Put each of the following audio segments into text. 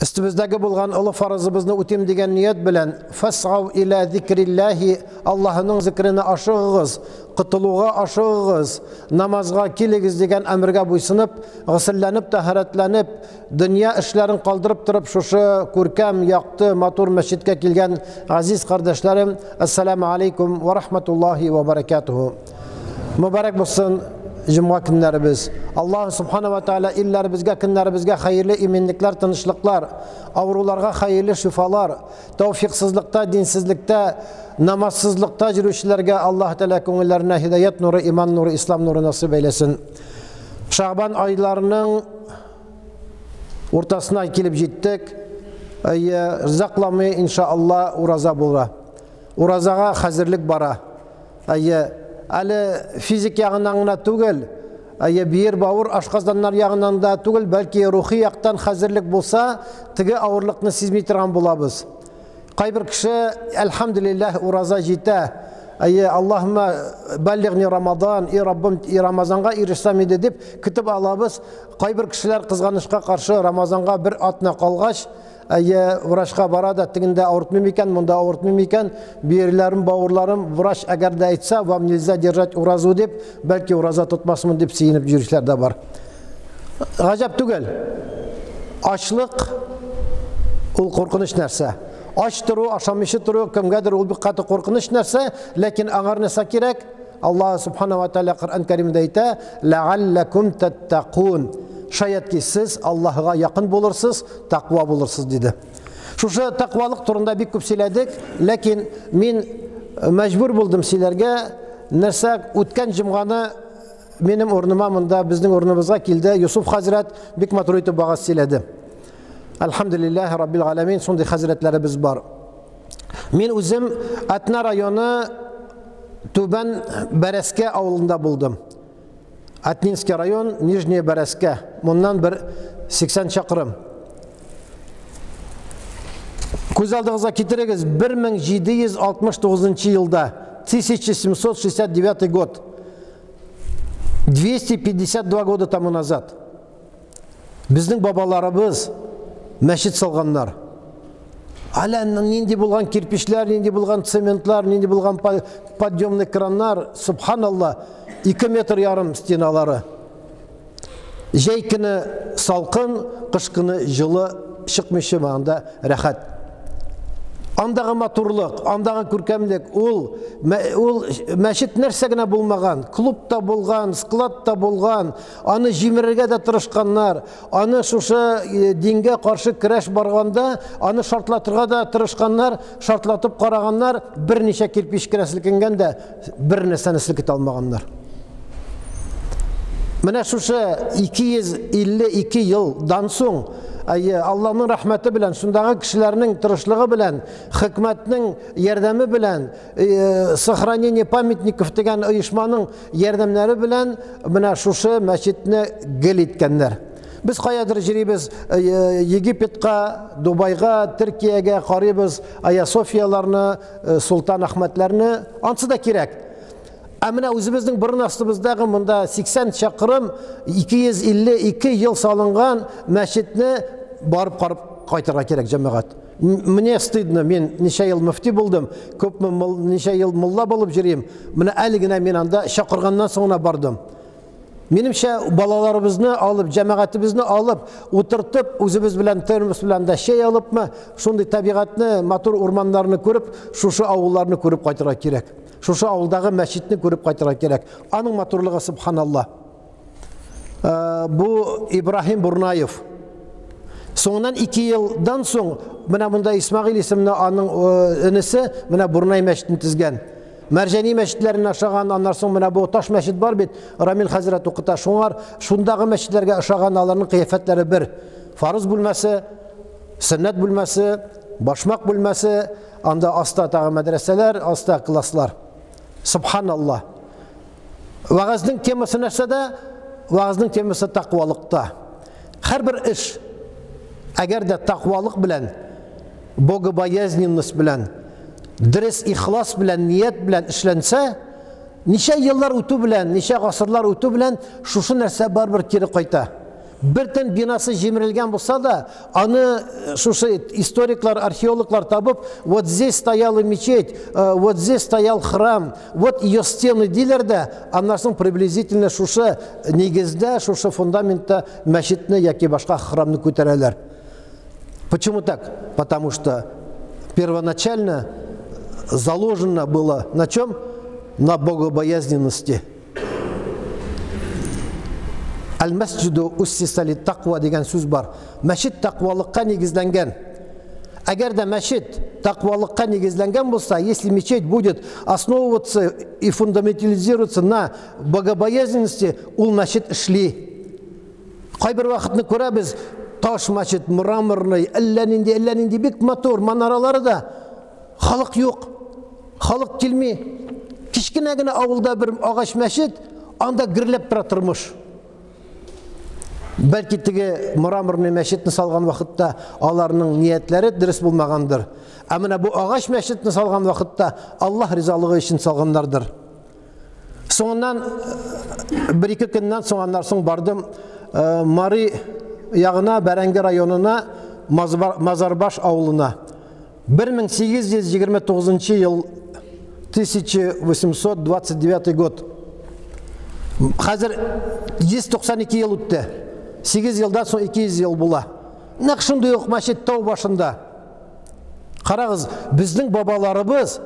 Өстебездәге булган олы фарызыбызны үтим дигән ният белән, фасгау иля зикрилләһи, Аллаһының зикренә ашыгыгыз, котылуга ашыгыгыз, намазга килегез дигән әмергә буйсынып, госелләнеп, тәһарәтләнеп, дөнья эшләрен калдырып торып, шушы күркәм, якты, матур мәчеткә килгән газиз кардәшләрем, ассаламу алейкум ва рахматуллаһи ва баракатуху. Мөбарәк булсын җомга көннәребез. Аллаһ субхана ва тааля илләребезгә, көннәребезгә хәерле иминлекләр, тынычлыклар, авыруларга хәерле шифалар, тәүфиксызлыкта, динсезлектә, намазсызлыкта йөрүчеләргә Аллаһ Тәгалә күңелләренә һидаят нуры, иман нуры, ислам нуры насыйп әйләсен. Шагбан айларының уртасына килеп җиттек. Әйе, озакламый, иншалла, ураза була. Уразага хәзерлек бара. Әйе, әле физик ягыннан гына түгел, әйе, бийер, бавыр, ашказаннар ягыннан да түгел, бәлки рухи яктан хәзерлек булса, теге авырлыкны сизми торган булабыз. Кайбер кеше, әлхәмдүлилләһ, ураза җитә. Әйе, Аллаһумма баллигъни Рамадан, и Раббым, и Рамазанга ирешсәм иде дип көтеп алабыз. Кайбер кешеләр кызганычка каршы Рамазанга бер атна калгач, Әйе, врачка бара да, тегендә авыртмый микән, монда авыртмый микән, бөерләрем, бавырларым, врач әгәр дә әйтсә, вам нельзя держать уразу дип, бәлки ураза тотмасмын дип сөенеп йөрүчеләр дә бар. Гаҗәп түгел. Ачлык ул куркыныч нәрсә. Ач тору, ашамыйча тору кемгәдер ул бик каты куркыныч нәрсә, ләкин аңар нәрсә кирәк? Аллаһ субхана ва тааля Коръән Кәримдә әйтә: "Ләгалләкум таттакун". Шаять ки сез Аллаһыга якын булырсыз, таква булырсыз диде. Шушы таквалык турында бик күп сөйләдек, ләкин мин мәҗбүр булдым сөйләргә. Нәрсә үткән җомганы минем урыныма монда безнең урыныбызга килде Юсуф хәзрәт бик матур итеп вагаз сөйләде. Әлхәмдүлилләһ раббил галәмин, шундый хәзрәтләребез бар. Мин үзем Әтнә районы Түбән Бәрәскә авылында булдым. Атнинский район, Нижняя Бәрәскә. Моннан бер 80 чакрым. Күз алдыгызга китерегез, 1769 елда, 1769 год, 252 года тому назад, Безнең бабаларыбыз мәчет салганнар. Әле нинди булган кирпичләр, нинди булган цементлар, нинди булган подъемный краннар, субханалла, 2 метр ярым стеналары. Җәй көне салкын, кыш көне җылы, чыкмыйча анда рәхәт. Андагы матурлык, андагы күркәмлек, ул ул мәчет нәрсә генә булмаган, клуб та булган, склад та булган, аны җимерергә дә тырышканнар, аны шушы э, дингә каршы көрәш барганда, аны шартлатырга да тырышканнар, шартлатып караганнар, берничә кирпич кенә селкенгән дә, бер нәрсәне селкетә алмаганнар. Менә шушы 252 елдан соң, әйе, Аллаһның рәхмәте белән, шундагы кешеләрнең тырышлыгы белән, хөкүмәтнең ярдәме белән, э, сохранение памятников дигән оешманың ярдәмнәре белән менә шушы мәчетне гел иткәннәр. Без каядыр җөрибез, э, Египетка, Дубайга, Төркиягә карыйбыз, Айя Софияларны, э, Султан Әхмәтләрне, ансы да кирәк. Ә менә үзебезнең борын астыбыздагы монда 80 чакрым 252 ел салынган мәчетне барып карап кайтырга кирәк, җәмәгать. Мне стыдно, мин ничә ел мөфти булдым, күпме ничә ел мулла булып йөрим. Менә әле генә мин анда чакырганнан соң гына бардым. Минемчә, балаларыбызны алып, җәмәгатебезне алып, утыртып, үзебез белән термос белән дә чәй алыпмы, шундый табигатьне, матур урманнарны күреп, шушы авылларны күреп кайтырга кирәк. Шушы авылдагы мәчетне күреп кайтырга кирәк. Аның матурлыгы субханалла. Э, бу Ибраһим Бурнаев. Соңыннан 2 елдан соң менә монда Исмагыйль исемле аның э, энесе менә Бурнай мәчетен төзгән. Мәрҗани мәчетләренә ошаган, аннан соң менә бу таш мәчет бар бит, Рамил хәзрәт укыта. Шуңар шундагы мәчетләргә ошаган, аларның кыяфәтләре бер. Фарыз бүлмәсе, сөннәт бүлмәсе, башмак бүлмәсе, Анда аста тагы мәдрәсәләр, аста класслар. Субханалла. Вәгазьнең темасы нәрсәдә? Вәгазьнең темасы тәкъвалыкта. Һәрбер эш, әгәр дә тәкъвалык белән, богобоязненность белән, дөрес ихлас белән, ният белән эшләнсә, ничә еллар үтү белән, ничә гасырлар үтү белән шушы нәрсә барыбер кире кайта. Бертен бинасы җимерелгән булса да, аны шушы историклар, археологлар табып, вот здесь стояла мечеть, вот здесь стоял храм, вот ее стены диләр дә, аннан соң приблизительно шушы нигездә, шушы фундаментта мәчетне яки башка храмны күтәрәләр. Почему так? Потому что первоначально заложено было на чем? На богобоязненности. Әл-мәсҗиду уссиса лит-таква дигән сүз бар. Мәчет тәкъвалыкка нигезләнгән. Әгәр дә мәчет тәкъвалыкка нигезләнгән булса, если мечеть будет основываться и фундаментализироваться на богобоязненности, ул мәчет эшли. Кайбер вакытны күрәбез, таш мәчет, мраморный, әллә нинди, әллә нинди бик матур манаралары да, халык юк. Халык килми. Кечкенә генә авылда бер агач мәчет, анда гөрләп тора тормыш. Бәлки теге мраморный мәчетне салган вакытта аларның ниятләре дөрес булмагандыр. Ә менә бу агач мәчетне салган вакытта Аллаһ ризалыгы өчен салганнардыр. Соңыннан бер-ике көннән соң аннан соң бардым Мари ягына, Бәрәңге районына, Мазарбаш авылына. 1829 ел, 1829 год. Хәзер 192 ел үтте. 8 елдан соң 200 ел була. Нәкъ шундый ук мәчет тау башында. Карагыз, безнең бабаларыбыз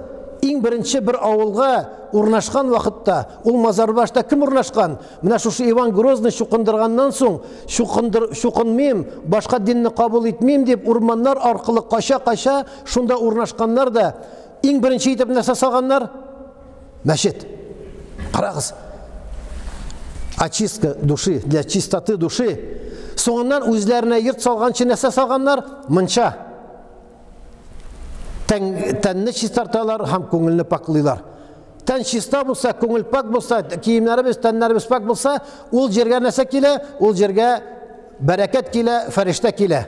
иң беренче бер авылга урнашкан вакытта, ул Мазарбашта кем урнашкан? Менә шушы Иван Грозный чукындырганнан соң, чукындыр, чукынмыйм, башка динне кабул итмим дип, урманнар аркылы кача-кача шунда урнашканнар да, иң беренче итеп нәрсә салганнар? Мәчет. Карагыз. Очистка души, для чистоты души. Соңыннан үзләренә йорт салганчы нәрсә салганнар? Мунча. Тән, тәнне чистарталар һәм күңелне пакълыйлар. Тән чиста булса, күңел пак булса, киемнәребез, тәннәребез пак булса, ул җиргә нәрсә килә? Ул җиргә бәрәкәт килә, фәрештә килә.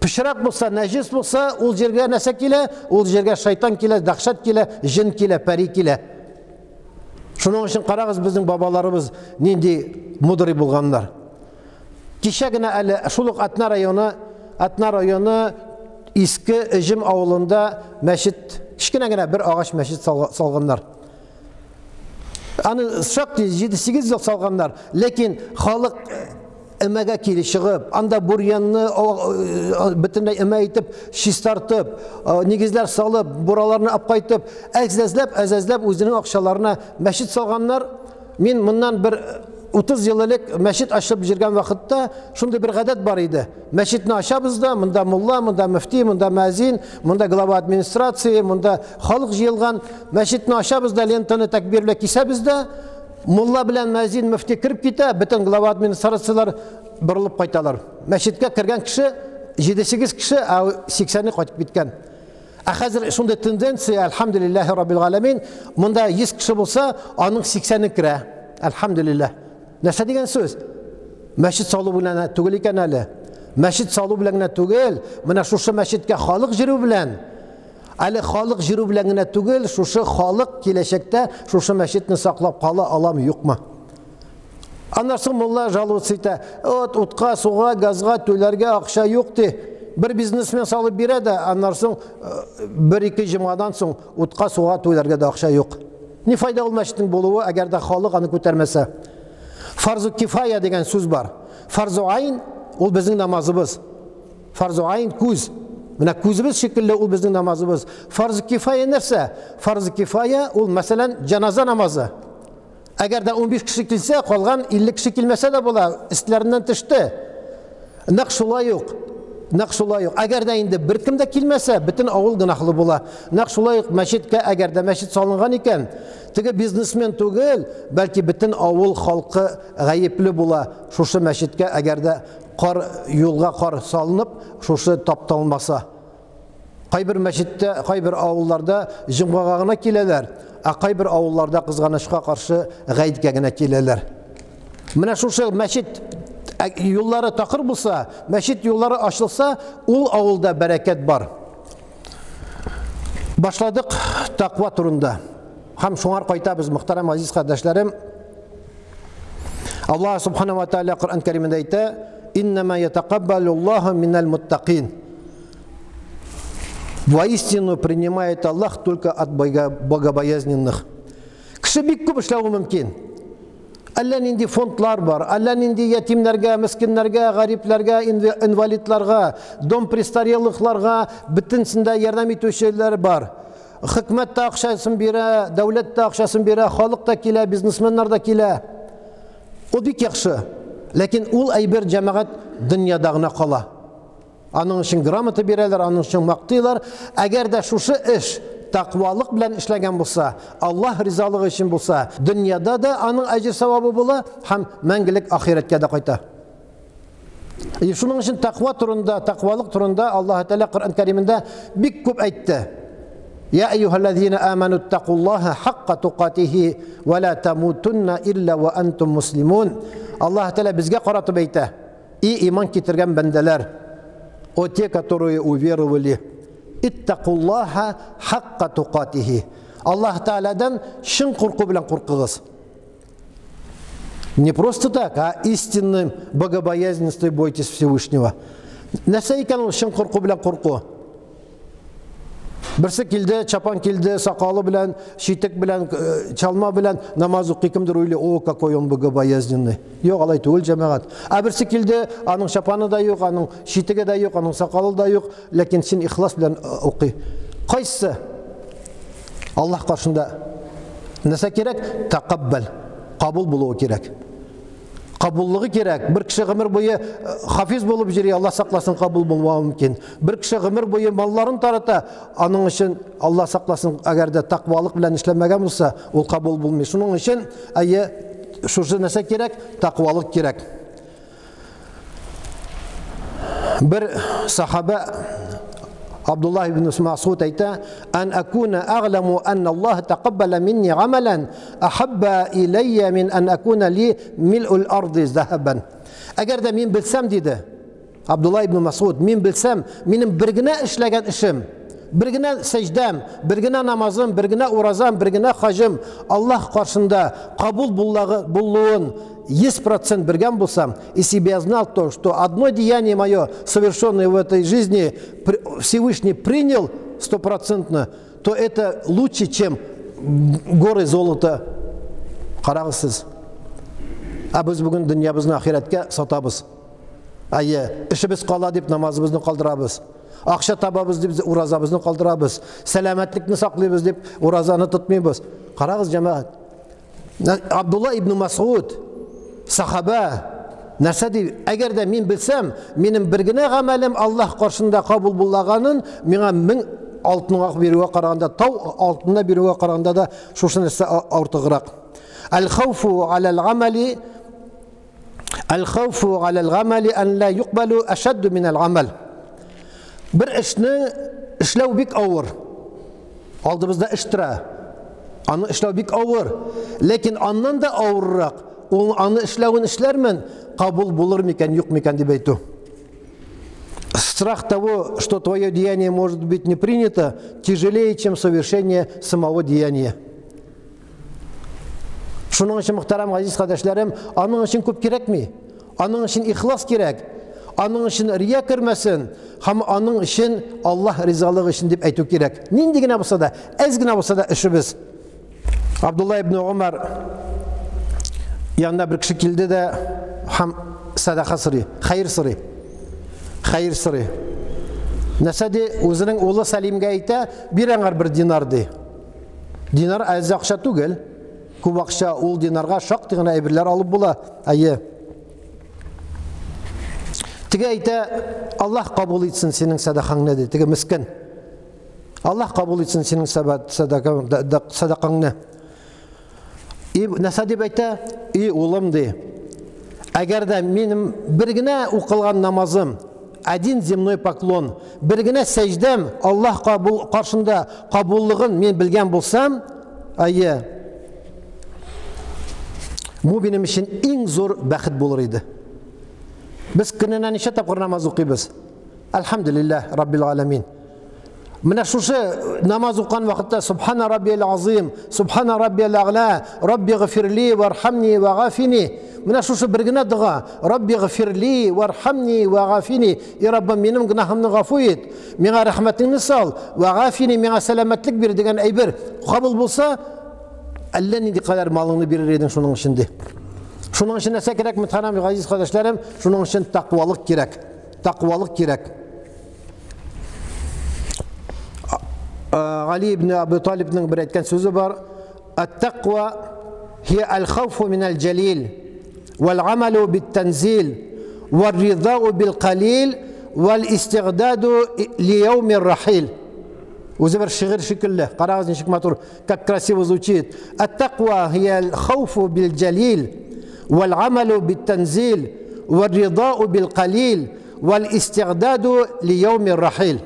Пычрак булса, нәҗис булса, ул җиргә нәрсә килә? Ул җиргә шайтан килә, дәһшәт килә, җен килә, пәри килә. Шуның өчен карагыз, безнең бабаларыбыз нинди мудрый булганнар. Кичә генә әле шул ук Атна районы, Атна районы Иске Өҗем авылында мәчет, кечкенә генә бер агач мәчет салганнар. Аны шактый 7-8 ел салганнар, ләкин халык өмәгә кире чыгып, анда бурьянны бөтенләй өмә итеп чистартып, нигезләр салып, бураларны алып кайтып, әзәзләп, әзәзләп үзенең акчаларына мәчет салганнар. Мин моннан бер 30 ел элек мәчет ачып җиргән вакытта шундый бер гадәт бар иде. Мәчетне ачабыз да, монда мулла, монда мөфти, монда мәзин, монда глава администрации, монда халык җыелган. Мәчетне ачабыз да, лентаны тәкбир белән кисәбез дә, мулла белән мәзин, мөфти кереп китә, бөтен глава администрацияләр борылып кайталар. Мәчеткә кергән кеше 7-8 кеше, ә 80-е кайтып киткән. Ә хәзер шундый тенденция, әлхәмдүлилләһи раббил галәмин, монда 100 кеше булса, аның 80-е керә. Әлхәмдүлилләһ. Нәрсә дигән сүз? Мәчет салу белән түгел икән әле. Мәчет салу белән генә түгел, менә шушы мәчеткә халык җөрү белән, әле халык җөрү белән генә түгел, шушы халык киләчәктә шушы мәчетне саклап кала аламы, юкмы? Аннан соң мулла жаловаться итә. Вот утка, суга, газга түләргә акча юк ди. Бер бизнесмен салып бирә дә, аннан соң бер-ике җомгадан соң утка, суга түләргә дә акча юк. Ни файда ул мәчетнең булуы, әгәр дә халык аны күтәрмәсә? Фарзу кифая дигән сүз бар. Фарзу айн ул безнең намазыбыз. Фарзу айн күз. Менә күзебез шикелле ул безнең намазыбыз. Фарзу кифая нәрсә? Фарзу кифая ул, мәсәлән, җаназа намазы. Әгәр дә 15 кеше килсә, калган 50 кеше килмәсә дә була, өстләреннән төште. Нәкъ шулай ук, нәкъ шулай ук. Әгәр дә инде беркем дә килмәсә, бөтен авыл гөнаһлы була. Нәкъ шулай ук мәчеткә, әгәр дә мәчет салынган икән, теге бизнесмен түгел, бәлки бөтен авыл халкы гаепле була шушы мәчеткә, әгәр дә кар юлга кар салынып, шушы тапталмаса. Кайбер мәчеттә, кайбер авылларда җомгага гына киләләр, ә кайбер авылларда кызганычка каршы гаеткә генә киләләр. Менә шушы мәчет юллары такыр булса, мәчет юллары ачылса, ул авылда бәрәкәт бар. Башладык тәкъва турында. Һәм шуңар кайтабыз, мөхтәрәм азиз кардәшләрем. Аллаһ субхана ва тааля Коръән Кәримендә әйтә: Иннама ятакаббалуллаху миналь муттакин. Воистину принимает Аллах только от богобоязненных. Кеше бик күп эшләве мөмкин. Әллә нинди фондлар бар, әллә нинди ятимнәргә, мескеннәргә, гарипләргә, инвалидларга, дом престарелыхларга бөтенсендә ярдәм итүчеләр бар. Хөкүмәт тә акчасын бирә, дәүләт тә акчасын бирә, халык та килә, бизнесменнар да килә. Ул бик яхшы. Ләкин ул әйбер җәмәгать дөньяда гына кала. Аның өчен грамота бирәләр, аның өчен мактыйлар. Әгәр дә шушы эш тәкъвалык белән эшләгән булса, Аллаһ ризалыгы өчен булса, дөньяда да аның әҗер савабы була һәм мәңгелек ахирәткә дә кайта. И шуның өчен тәкъва турында, тәкъвалык турында Аллаһ Тәгалә Коръән Кәримендә бик күп әйтте. Я әйюһәлләзина аману тәкуллаһа хакка тукатихи ва ла тамутунна илля ва антум муслимун. Аллаһ Тәгалә безгә каратып әйтә. И иман китергән бәндәләр, о те, которые уверовали, иттакуллаһа хакка тукатихи. Аллаһ Тәгаләдән чын курку белән куркыгыз. Не просто так, а истинным богобоязненством бойтесь Всевышнего. Нәрсә икән ул чын курку белән курку? Берсе килде, чапан килде, сакалы белән, читек белән, чалма белән намаз укый, кемдер уйлый, о, какой он богобоязненный. Юк, алай түгел, җәмәгать. Ә берсе килде, аның чапаны да юк, аның читеге дә юк, аның сакалы да юк, ләкин син ихлас белән укый. Кайсы? Аллаһ каршында нәрсә кирәк? Тәкаббал. Кабул булуы кирәк. Кабуллыгы кирәк. Бер кеше гомер буе хафиз булып йөри, Аллаһ сакласын, кабул булмавы мөмкин. Бер кеше гомер буе малларын тарата, аның өчен Аллаһ сакласын, әгәр дә тәкъвалык белән эшләмәгән булса, ул кабул булмый. Шуның өчен әйе, шушы нәрсә кирәк, тәкъвалык кирәк. Бер сахаба Абдуллах ибн Масуд әйтә, "Ан акуна агламу анна Аллаһ тақаббала минни гамалан ахабба илайя мин ан акуна ли мил'ул арды захабан." Әгәр дә мин белсәм, диде Абдуллах ибн Масуд, мин белсәм, минем бер генә эшләгән эшем, бер генә сәҗдәм, бер генә намазым, бер генә уразам, бер генә хаҗым Аллаһ каршында кабул булуын 100% белгән булсам, если бы я знал то, что одно деяние мое, совершенное в этой жизни, Всевышний принял стопроцентно, то это лучше, чем горы золота. Карагыз сез. Ә без бүген дөньябызны ахирәткә сатабыз. Әйе, эшебез кала дип намазыбызны калдырабыз. Акча табабыз дип уразабызны калдырабыз. Сәламәтлекне саклыйбыз дип уразаны тотмыйбыз. Карагыз, җәмәгать. Абдулла ибн Масуд, сахаба, нәрсә ди? Әгәр дә мин белсәм, минем бер генә гамәлем Аллаһ каршында кабул булганын, миңа мең алтынга бирүгә караганда, тау алтынына бирүгә караганда да шушы нәрсә артыграк. Әл-хауфу алал-гамали Әл-хауфу алал-гамали ан ла юкбалу ашадду минал-гамал. Бер эшне эшләү бик авыр. Алдыбызда эш тора. Аны эшләү бик авыр. Ләкин аннан да авыррак, ул аны эшләвен эшләрмен, кабул булыр микән, юк микән дип әйтү. Страх того, что твое деяние может быть не принято, тяжелее, чем совершение самого деяния. Шуның өчен, мөхтәрәм газиз кардәшләрем, аның өчен күп кирәкми. Аның өчен ихлас кирәк. Аның өчен рия кермәсен һәм аның өчен Аллаһ ризалыгы өчен дип әйтү кирәк. Нинди генә булса да, әз генә булса да эшебез. Абдулла ибн Умар янына бер кеше килде дә һәм садака сорый, хәер сорый. Хәер сорый. Нәрсә ди? Үзенең улы Сәлимгә әйтә, бир аңар бер динар ди. Динар әз акча түгел. Күп акча, ул динарга шактый гына әйберләр алып була. Әйе. Теге әйтә, Аллаһ кабул итсен синең сәдакаңны ди, теге мискен. Аллаһ кабул итсен синең сәдакаңны. И нәрсә дип әйтә? И улым ди. Әгәр дә минем бер генә укылган намазым, один земной поклон, бер генә сәҗдәм Аллаһ кабул каршында кабуллыгын мин белгән булсам, әйе, бу минем өчен иң зур бәхет булыр иде. Без көненә ничә тапкыр намаз укыйбыз? Әлхәмдүлилләһ Раббил аламин. Менә шушы намаз укыган вакытта Субхана раббиял азим, Субхана раббиял агла, Рабби гфирли вархамни вагафини. Менә шушы бер генә дога. Рабби гфирли вархамни вагафини. И Раббым, минем гөнаһымны гафу ит. Миңа рәхмәтеңне сал. Вагафини, миңа сәламәтлек бир дигән әйбер кабул булса, әллә нинди кадәр малыңны бирер идең шуның өчен ди. Шуның өчен нәрсә кирәк, мөхтәрәм газиз кардәшләрем? Шуның өчен тәкъвалык кирәк. Тәкъвалык кирәк. Гали ибн Абу Талибның бер әйткән сүзе бар. Ат-тәкъва хия аль-хауфу минәл җәлил вәл-амалу бит-танзил вәр-ризау бил-қалил вәл-истигдаду ли-яумир рахил. Үзе бер шигырь шикелле. Карагыз, ничек матур, как красиво звучит. Ат-тәкъва хия аль-хауфу бил-җәлил вәл-амалу бит-танзил вәр-ризау бил-қалил вәл-истигдаду ли-яумир рахил.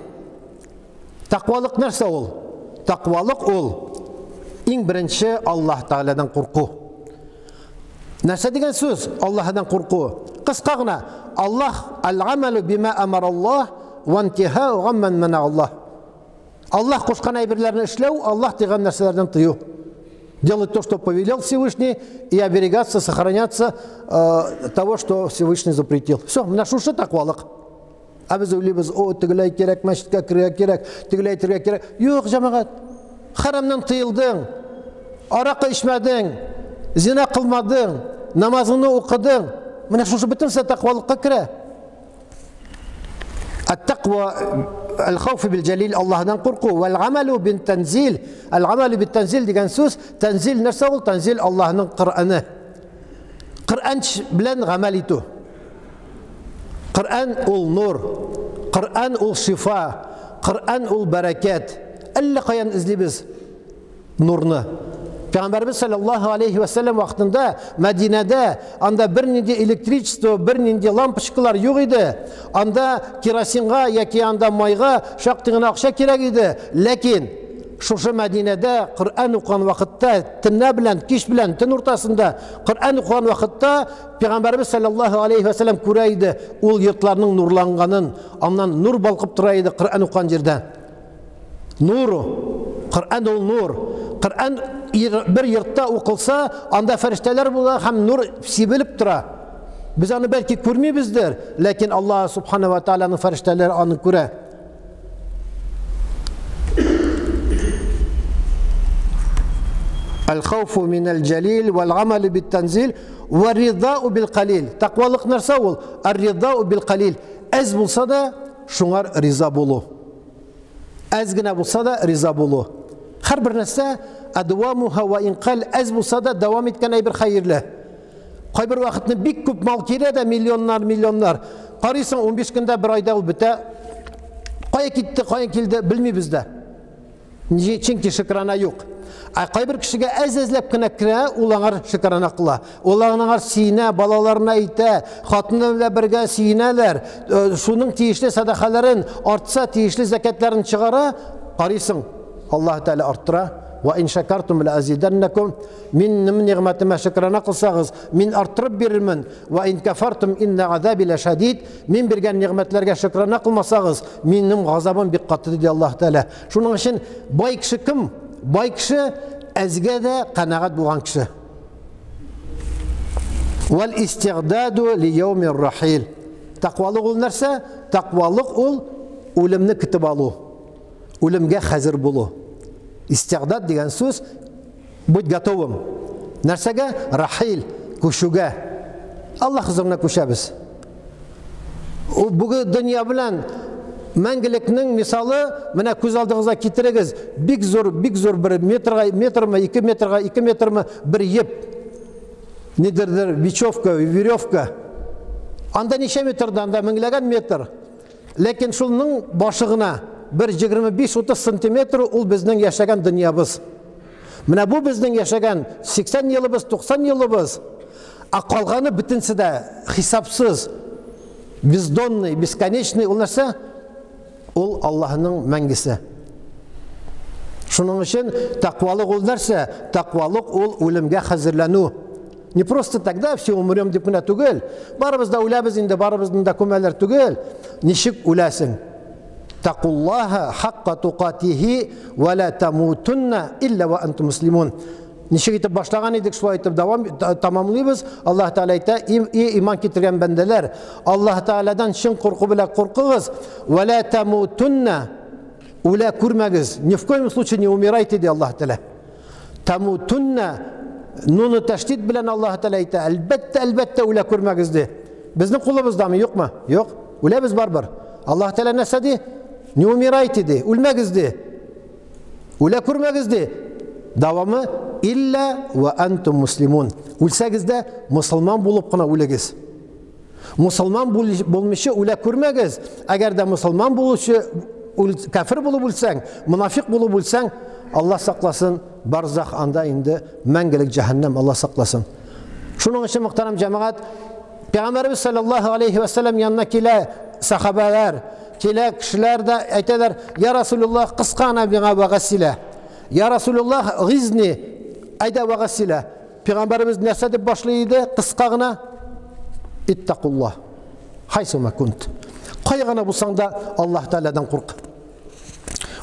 Тәкъвалык нәрсә ул? Тәкъвалык ул иң беренче Аллаһ Тәгаләдән курку. Нәрсә дигән сүз? Аллаһдан курку. Кыска гына, Аллаһ аль-амалу бима амара Аллаһ ва интихау гамман мана Аллаһ. Аллаһ кушкан әйберләрне эшләү, Аллаһ тыйган нәрсәләрдән тыю. Делать то, что повелел Всевышний, и оберегаться, сохраняться того, что Всевышний запретил. Все, менә шушы тәкъвалык. Ә без уйлыйбыз, о, тегеләй кирәк, мәчеткә керергә кирәк, тегеләй әйтергә кирәк. Юк, җәмәгать. Хәрамнан тыелдың, аракы эчмәдең, зина кылмадың, намазыңны укыдың. Менә шушы бөтенесе тәкъвалыкка керә. Ат-тәкъва аль-хауф бил-җәлил, Аллаһдан курку, вәл-гамалу бит-танзил. Аль-гамалу бит-танзил дигән сүз, танзил нәрсә ул? Танзил Аллаһның Коръәне. Коръән белән гамәл итү. Коръән ул нур, Коръән ул шифа, Коръән ул бәрәкәт. Әллә каян эзлибез нурны. Пәйгамбәрбез саллаллаһу алейхи ва саллям вакытында Мәдинәдә анда бернинди электричество, бернинди лампочкалар юк иде. Анда керосинга яки анда майга шактый гына акча кирәк иде. Ләкин шушы Мәдинәдә Коръән укыган вакытта, төнлә белән, кич белән, төн уртасында Коръән укыган вакытта Пәйгамбәребез саллаллаһу алейхи ва саллям күрә иде ул йортларның нурланганын, аннан нур балкып тора иде Коръән укыган җирдә. Нур, Коръән ул нур. Коръән бер йортта укылса, анда фәрештәләр була һәм нур сибелеп тора. Без аны бәлки күрмибездер, ләкин Аллаһ субхана ва тааляның фәрештәләре аны күрә. Әл-хауфу минәл җәлил вәл-гамәлү бит-танзил вә-ридау бил-калил. Тәкъвалык нәрсә ул? Ар-ридау бил-калил. Әз булса да, шуңар риза булу. Әз генә булса да риза булу. Һәрбер нәрсә адвамуха ва инкал әз булса да дәвам иткән әйбер хәерле. Кайбер вакытны бик күп мал килә дә миллионнар, миллионнар. Карыйсың, 15 көндә бер айда ул бетә. Кая китте, кая килде, белмибез дә. Чөнки шөкрана юк. Ә кайбер кешегә әз-әзләп кенә керә, ул аңар шөкрана кыла. Ул аңар сөенә, балаларына әйтә, хатыны белән бергә сөенәләр. Шуның тиешле сәдакаларын, артса тиешле зәкятларын чыгара, карыйсың, Аллаһ Тәгалә арттыра. Ва ин шакартум ла азиданнакум. Минем нигъмәтемә шөкрана кылсагыз, мин арттырып бирермен. Ва ин кафартум инна азаби лашадид. Мин биргән нигъмәтләргә шөкрана кылмасагыз, минем газабым бик каты, диде Аллаһ Тәгалә. Шуның өчен бай кеше кем? Бай кеше әзгә дә канәгать булган кеше. Вал истигдаду ли яумир рахил. Тәкъвалык ул нәрсә? Тәкъвалык ул үлемне көтеп алу. Үлемгә хәзер булу. Истигдад дигән сүз будь готовым. Нәрсәгә? Рахил, күчүгә. Аллаһ хозурына күчәбез. Ул бүген дөнья белән мәңгелекнең мисалы, менә күз алдыгызга китерегез, бик зур, бик зур бер метрга, метрмы, 2 метрга, 2 метрмы бер еп. Нидердер, бечевка, веревка. Анда ничә метр да, анда меңләгән метр. Ләкин шулның башы гына бер 25-30 сантиметр ул безнең яшәгән дөньябыз. Менә бу безнең яшәгән 80 елыбыз, 90 елыбыз. Ә калганы бөтенсе дә хисапсыз, бездонный, бесконечный ул нәрсә? Ул Аллаһның мәңгесе. Шуның өчен тәкъвалык ул нәрсә? Тәкъвалык ул үлемгә хәзерләнү. Не просто тогда все умрем дип кенә түгел. Барыбыз да үләбез инде, барыбызны да күмәләр түгел. Ничек үләсең? Тақуллаһа хаққа туқатихи ва ла тамутунна илля ва антум муслимун. Ничек итеп башлаган идек, шулай итеп дәвам тамамлыйбыз. Аллаһ Тәгалә әйтә: "И иман китергән бәндәләр, Аллаһ Тәгаләдән чын курку белән куркыгыз. Ва ла тамутунна" Үлә күрмәгез. Ни в коем случае не умирайте, ди Аллаһ Тәгалә. Тамутунна нуны тәшдид белән Аллаһ Тәгалә әйтә. Әлбәттә, әлбәттә үлә күрмәгез ди. Безнең кулыбыздамы, юкмы? Юк. Үләбез барбер. Аллаһ Тәгалә нәрсә ди? Не умирайте ди, үлмәгез ди. Үлә күрмәгез ди. Дәвамы илля ва антум муслимун. Үлсәгез дә мусулман булып кына үлегез. Мусулман булмыйча үлә күрмәгез. Әгәр дә мусулман булучы кафир булып үлсәң, мунафик булып үлсәң, Аллаһ сакласын, барзах анда инде мәңгелек җәһәннәм, Аллаһ сакласын. Шуның өчен мөхтәрәм җәмәгать, Пәйгамбәребез саллаллаһу алейхи ва саллям янына килә сахабалар, килә кешеләр дә әйтәләр: "Я Расулуллаһ, кыска гына миңа вәгазь сөйлә. Я Расулуллаһ, гизни, әйдә вәгазь сөйлә." Пәйгамбәребез нәрсә дип башлый иде? Кыска гына: "Иттакуллаһ. Хайсума кунт." Кая гына булсаң да, Аллаһ Тәгаләдән курк.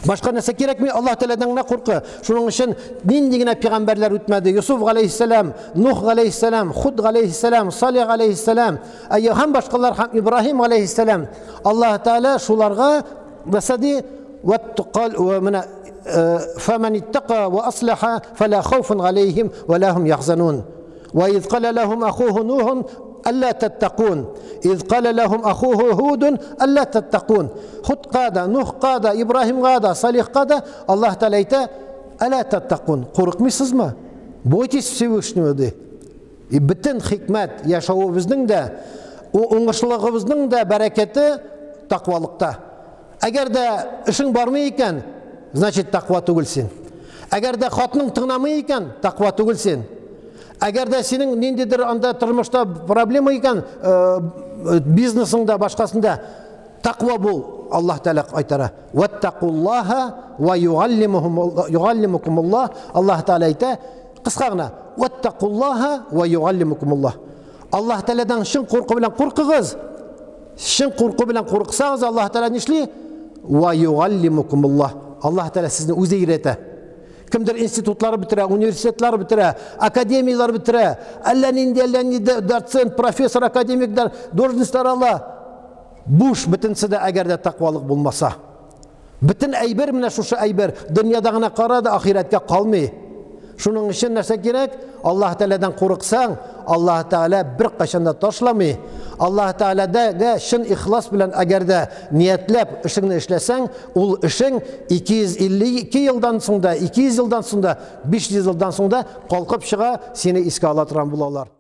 Башка нәрсә кирәкми, Аллаһ Тәгаләдән генә куркы. Шуның өчен нинди генә пәйгамбәрләр үтмәде. Юсуф галәйһиссәлам, Нух галәйһиссәлам, Худ галәйһиссәлам, Салих галәйһиссәлам, әйе һәм башкалар һәм Ибраһим галәйһиссәлам. Аллаһ Тәгалә шуларга нәрсә ди? Ваттукал ва менә фаман иттака ва аслаха фала хауфун галәйһим ва лахум яхзанун. وإذ قال لهم أخوه نوح ألا تتقون إذ قال لهم أخوه هود ألا تتقون Худ قادة نوح قادة إبراهيم قادة Салих قادة Аллаһ Тәгалә әйтә ألا تتقون курыкмыйсызмы бойтесь Всевышнего ди. И бөтен хикмәт яшәвебезнең дә уңышлыгыбызның да бәрәкәте тәкъвалыкта. Әгәр дә эшең бармый икән, значит тәкъва түгел син. Әгәр дә хатның тыңламый икән, тәкъва түгел син. Әгәр дә синең ниндидер анда тормышта проблема икән, бизнесыңда, башкасында, тәкъва бул, Аллаһ Тәгалә кайтара. Ваттакуллаһа ва югаллимукумуллаһ. Аллаһ Тәгалә әйтә, кыска гына, ваттакуллаһа ва югаллимукумуллаһ. Аллаһ Тәгаләдән чын курку белән куркыгыз. Чын курку белән курыксагыз, Аллаһ Тәгалә нишли? Ва югаллимукумуллаһ. Аллаһ Тәгалә сезне үзе өйрәтә. Кемдер институтлар бетерә, университетлар бетерә, академияләр бетерә, әллә нинди, әллә нинди доцент, профессор, академиклар, должностьлар ала. Буш бөтенсе дә, әгәр дә тәкъвалык булмаса. Бөтен әйбер менә шушы әйбер дөньяда гына кара да ахирәткә калмый. Шуның өчен нәрсә кирәк? Аллаһ Тәгаләдән курыксаң, Аллаһ Тәгалә беркайчан да ташламый. Аллаһ Тәгаләдә чын ихлас белән әгәр дә ниятләп эшеңне эшләсәң, ул эшең 252 елдан соң да, 200 елдан соң да, 500 елдан соң да калкып чыга, сине искә ала торган булалар.